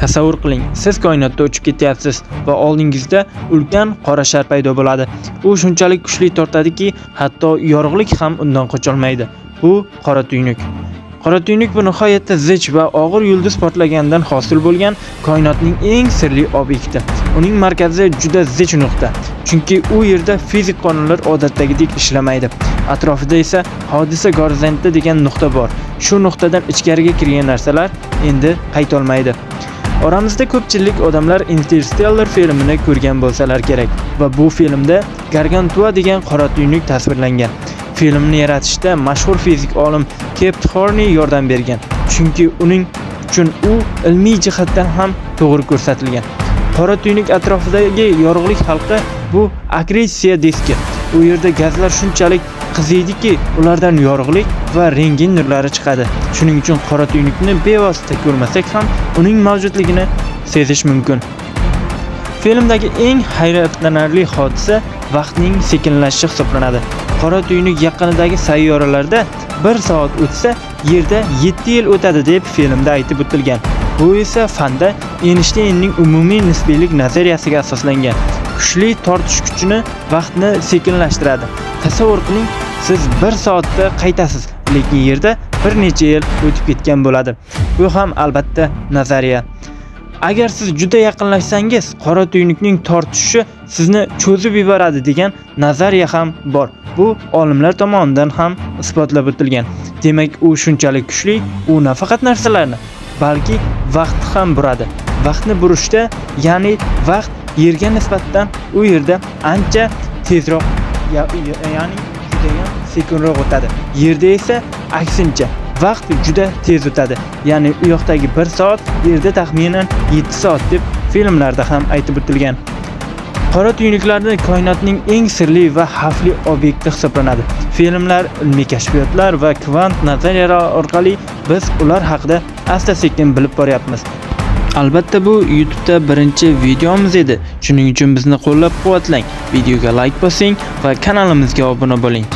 Tasavvur qiling, siz koinotda uchib ketyapsiz va oldingizda ulkan qora shar paydo bo'ladi. U shunchalik kuchli tortadiki, hatto yorug'lik ham undan qocholmaydi. Bu qora tuynuk. Qora tuynuk bu nihoyatda zich va og'ir yulduz portlaganidan hosil bo'lgan koinotning eng sirli obyekti. Uning markazi juda zich nuqta, chunki u yerda fizik qonunlar odatdagidek ishlamaydi. Atrofida esa hodisa gorizonti degan nuqta bor. Shu nuqtadan ichkariga kirgan narsalar endi qaytolmaydi. Oramizda ko'pchilik odamlar Interstellar filmini ko'rgan bo'lsalar kerak va bu filmda Gargantua degan qora tuynuk tasvirlangan. Filmni yaratishda mashhur fizik olim Kip Thorne yordam bergan, chunki uning uchun u ilmiy jihatdan ham to'g'ri ko'rsatilgan. Qora tuynuk atrofidagi yorug'lik halqa bu akretsiya diski. U yerda gazlar shunchalik qiziydiki, ulardan yorug'lik va rentgen nurlari chiqadi. Shuning uchun qora tuynukni bevosita ko'rmasak ham uning mavjudligini sezish mumkin. Filmdagi eng hayratlanarli hodisa vaqtning sekinlashishi hisoblanadi. Qora tuynuk yaqinidagi sayyoralarda 1 soat o'tsa, Yerda 7 yil o'tadi deb filmda aytib o'tilgan. Bu esa fanda Eynshteynning umumiy nisbiylik nazariyasiga asoslangan. Kuchli tortish kuchini vaqtni sekinlashtiradi. Tasavvur qiling, siz 1 soatda qaytasiz, lekin Yerda bir necha yil o'tib ketgan bo'ladi. Bu ham albatta nazariya. Agar siz juda yaqinlashsangiz, qora tuynukning tortishishi sizni cho'zib yuboradi degan nazariya ham bor. Bu olimlar tomonidan ham isbotlab o'tilgan. Demak, u shunchalik kuchli, u nafaqat narsalarni, balki vaqtni ham buradi. Vaqtni burishda, ya'ni vaqt Yerga nisbatan u yerda ancha tezroq, ya'ni judayam sekinroq o'tadi. Yerda esa aksincha, vaqt juda tez o'tadi. Ya'ni u yoqdagi 1 soat Yerda taxminan 7 soat deb filmlarda ham aytib o'tilgan. Qora tuynuklarni koinotning eng sirli va xavfli obyekti hisoblanadi. Filmlar, ilmiy kashfiyotlar va kvant nazariyalari orqali biz ular haqida asta-sekin bilib boryapmiz. Albatta, bu YouTube'da birinchi videomiz edi. Shuning uchun bizni qo'llab-quvvatlang. Videoga like bosing va kanalimizga obuna bo'ling.